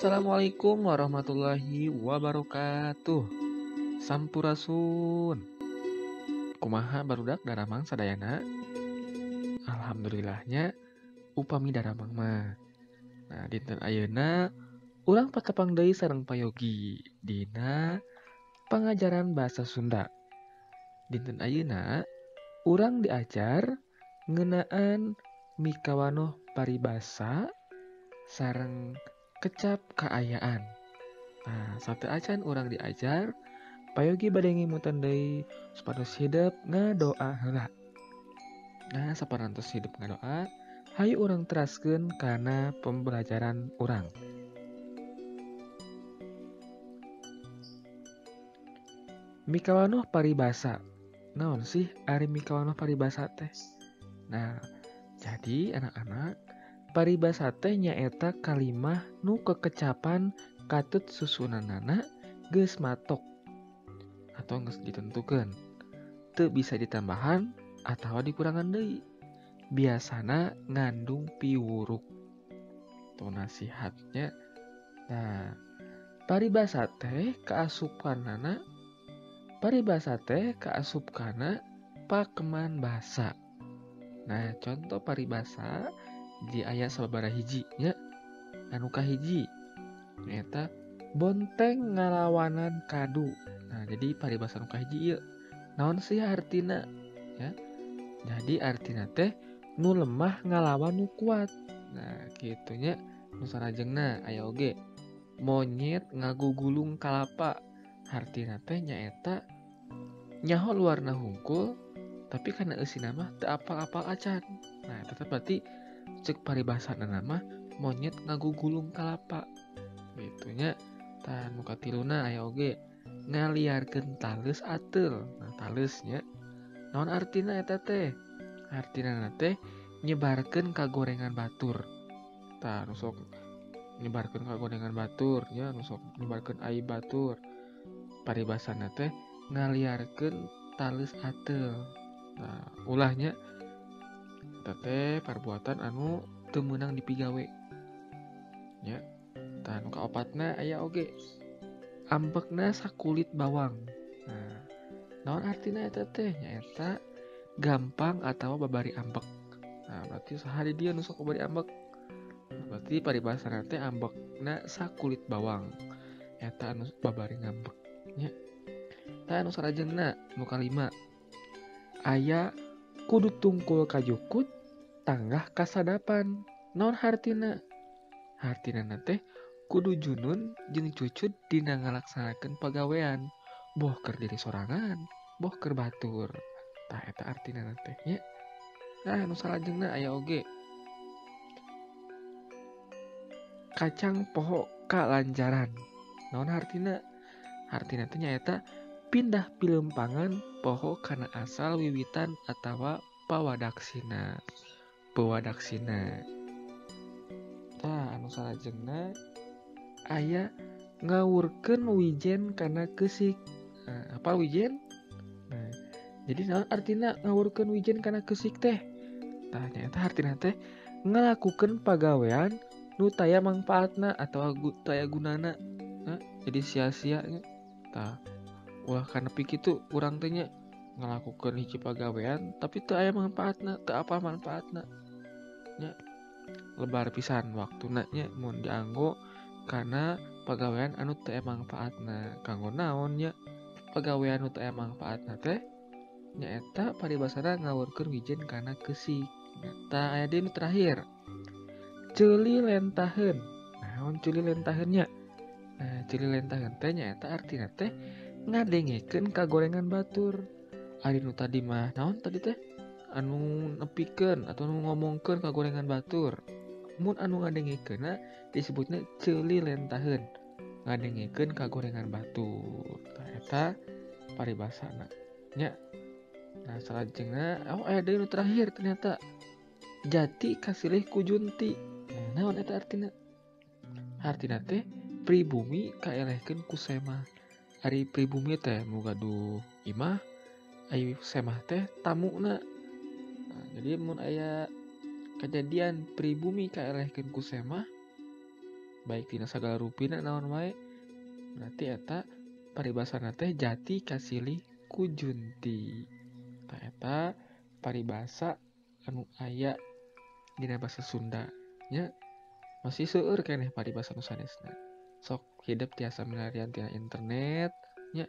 Assalamualaikum warahmatullahi wabarakatuh. Sampurasun. Kumaha barudak daramang sadayana? Alhamdulillahnya upami daramang mah. Nah, dinten ayeuna urang patepang deui sareng Payogi dina pangajaran bahasa Sunda. Dinten ayeuna urang diajar ngeunaan mikawanoh paribasa sareng kecap kaayaan. Nah, sateuacan urang diajar, Payogi bade ngimutan deui supados hidep ngadoa heula. Nah, saparantos hidep ngadoa, hayu urang teraskeun kana pembelajaran urang. Mikawanoh paribasa. Naon sih ari mikawanoh paribasa teh? Nah, jadi anak-anak, paribasa teh nyaeta kalimah nu kekecapan katut susunanana geus matok atau geus ditentukeun. Teu bisa ditambahan atawa dikurangan deui. Biasana ngandung piwuruk atau nasihatnya. Nah, paribasa teh kaasupanana paribasa teh kaasup kana pakeman basa. Nah, contoh paribasa di ayat sababaraha hiji nya. Anu kahiji nyaeta bonteng ngalawanan kadu. Nah, jadi paribasa nu kahiji ieu naon sih artina ya? Jadi artina teh nu lemah ngalawan nu kuat. Nah, kitu nya. Nu sarajengna aya oge monyet ngagugulung kalapa. Hartina teh nyaeta nyaho luarna hungkul tapi kana eusina mah teu apal-apal acan. Nah, eta teh berarti cek paribasana mah monyet ngagugulung kalapa. Gitu nya. Tah nu katiluna aya oge ngaliarkeun taleus ateul. Nah, taleus nya. Naon artina eta teh? Artina teh nyebarkeun kagorengan batur. Tah nu sok nyebarkeun kagorengan batur nya, nu sok nyebarkeun aib batur. Paribasana teh ngaliarkeun taleus ateul. Nah, ulahnya eta teh perbuatan anu teu meunang dipigawe. Nya. Tah nu kaopatna aya oge ambekna sakulit bawang. Nah, naon artina eta teh? Nyaeta gampang atawa babari ambek. Nah, berarti saha di dieu nu sok babari ambek? Nah, berarti paribasana teh ambekna sakulit bawang. Eta anu babari ngambek. Nya. Tah anu sarajengna nu kalima aya kudu tungkul kajukut tanggah kasadapan. Naon hartina? Hartina teh kudu junun jeung cucut dina ngalaksanakeun pagawean, boh keur diri sorangan, boh keur batur. Tah eta artina teh nya. Nah, anu salajengna aya oge kacang poho ka lanjaran. Naon hartina? Hartina teh nyaeta pindah pilempangan poho kana asal wiwitan atawa pawadaksina. Pawadaksina. Tah anu salajengna aya ngawurkeun wijen kana keusik. Nah, apa wijen? Nah, jadi naon artina ngawurkeun wijen kana keusik teh? Tah nyaeta hartina teh ngalakukeun pagawean nu taya mangpaatna atawa taya gunana. Nah, jadi sia-sia nya. Tah ulah kana nepi kitu urang teh nya ngalakukeun hiji pagawean tapi teu aya manfaatna, teu apa manfaatna. Nya lebar pisan waktuna nya mun dianggo kana pagawean anu teu aya manfaatna. Kanggo naon nya pagawean nu teu aya manfaatna teh? Nyaeta paribasana ngawurkeun wijen kana keusik. Tah aya deui nu terakhir. Ceuli lentaheun. Naon ceuli lentaheun nya? Nah, ceuli lentaheun teh nyaeta artina teh ngadengekeun kagorengan batur. Ari nu tadi mah naon tadi teh? Anu nepikeun atau nu ngomongkeun kagorengan batur. Mun anu ngadengekeunna disebutna ceuli lentaheun. Ngadengekeun kagorengan batur. Tah eta paribasana nya. Nah, salajengna oh aya deui nu terakhir ternyata. Jati kasilih ku junti. Nah, naon eta artina? Artina teh pribumi kaelehkeun ku semah. Ari pribumi teh nu gaduh imah, ari semah teh tamuna. Nah, jadi mun aya kejadian pribumi kaelehkeun ku semah, Baik tina sagala rupina naon wae. Berarti eta paribasana teh jati kasilih ku junti. Tah eta paribasa anu aya dina basa Sunda nya. Masih seueur keneh paribasa nu sanesna. Sok hidep tiasa milarian tina internet nya.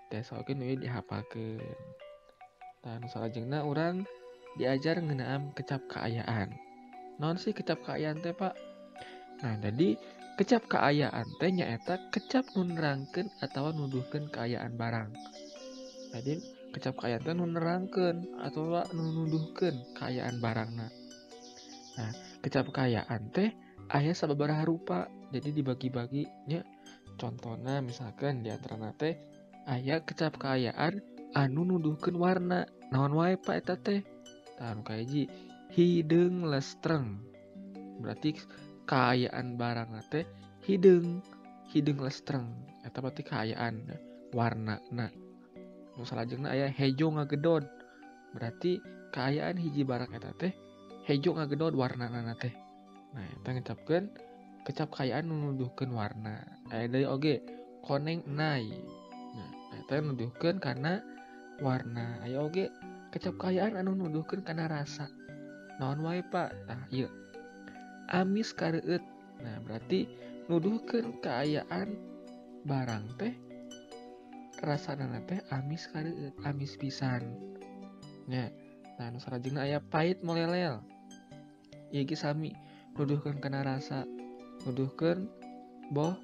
Tiasa oge nu ieu dihapalkeun. Tah nu salajengna urang diajar ngeunaan kecap kaayaan. Naon sih kecap kaayaan teh, Pak? Nah, jadi kecap kaayaan teh nyaeta kecap nu nerangkeun atawa nuduhkeun kaayaan barang. Jadi kecap kaayaan teh nu nerangkeun atawa nu nuduhkeun kaayaan barangna. Nah, kecap kaayaan teh aya sababaraha rupa. Jadi dibagi-bagi nya. Contohna misalkan di antarana teh aya kecap kaayaan anu nuduhkeun warna. Naon wae Pak eta teh? Tah nu kahiji hideung lestreng. Berarti kaayaan barangna teh hideung, hideung lestreng. Eta berarti kaayaan warnana. Nu salajengna aya hejo ngagedod. Berarti kaayaan hiji barang eta teh hejo ngagedod warnana teh. Nah, eta ngecapkeun kecap kaayaan nu nuduhkeun warna. Aya deui oge koneng enai. Nah, eta nuduhkeun kana warna. Aya oge kecap kaayaan anu nuduhkeun kana rasa. Naon wae Pak? Tah ieu. Amis kareueut. Nah, berarti nuduhkeun kaayaan barang teh rasana teh amis kareueut, amis pisan. Nya. Nah, nu salajengna aya pahit molelel. Ieu ge sami nuduhkeun kana rasa, nuduhkeun boh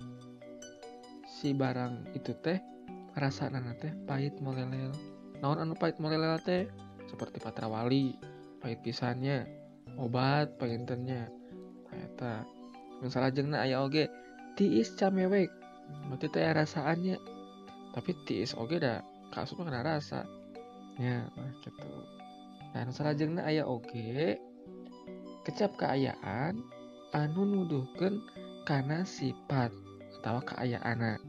si barang itu teh rasana teh pahit molelel. Naon anu pahit molelel teh? Seperti patrawali, pahit pisannya, obat pangintennya. Tah eta. Nu salajengna aya oge tiis camewek. Berarti teh rasaannya. Tapi tiis oge da kaasup kana rasa. Nya, nah kitu. Nah, nu salajengna aya oge kecap kaayaan anu nuduhkeun kana sifat atawa kaayaanna.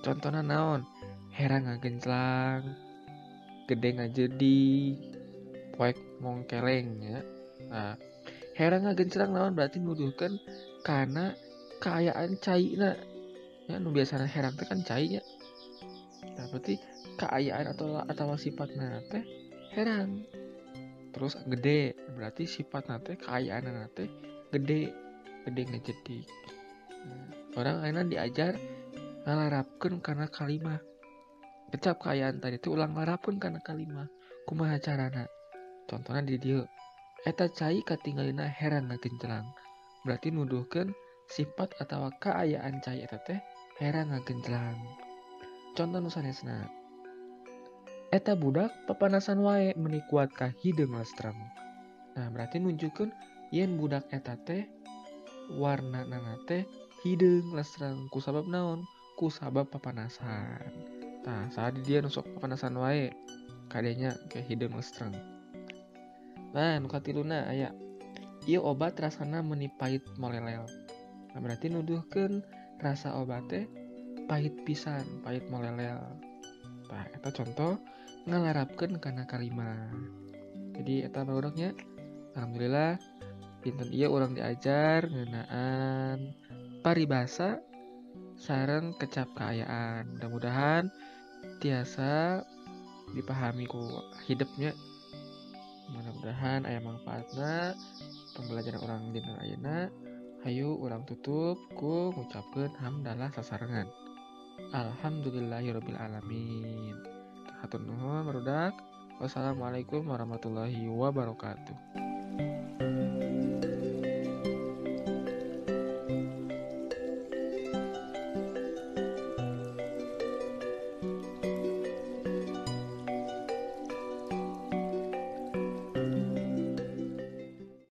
Contohna naon? Herang ngagenclang, gede ngajedi, poek mongkeleng nya. Nah, herang ngagenclang naon berarti nuduhkeun kana kaayaan caina. Ya nu biasana herang teh kan cai nya. Nah, berarti kaayaan atau atawa sifatna teh herang. Terus gede berarti sifatna teh kaayaanna teh gede, gede ngajedi. Nah, orang ayeuna diajar ngalarapkeun kana kalimah. Kecap kaayaan tadi teh ulang larapkeun kana kalimah. Kumaha carana? Contohna di dieu. Eta cai katinggalina herang ngagenclang. Berarti nuduhkeun sifat atawa kaayaan cai eta teh herang ngagenclang. Contoh nu sanesna. Eta budak papanasan wae meuni kuat ka hideung lestreng. Nah, berarti nunjukkeun yen budak eta teh warnana teh hideung lestreng ku sabab naon? Ku sabab papanasan. Tah, saat dia nu sok papanasan wae kadenya ke hideung lestreng. Nah, nu katiluna aya ieu obat rasana meuni pahit molelel. Nah, berarti nuduhkeun rasa obat teh pahit pisan, pahit molelel. Tah, eta contoh ngalarapkeun kana kalimah. Jadi eta barudaknya. Alhamdulillah dinten ieu urang diajar ngeunaan paribasa sareng kecap kaayaan. Mudah-mudahan tiasa dipahami ku hidupnya. Mudah-mudahan aya manfaatna pembelajaran urang dinten ayeuna. Hayu urang tutup ku ngucapkeun hamdalah sasarengan. Alhamdulillahirabbil alamin. Hatur nuhun barudak. Wassalamualaikum warahmatullahi wabarakatuh.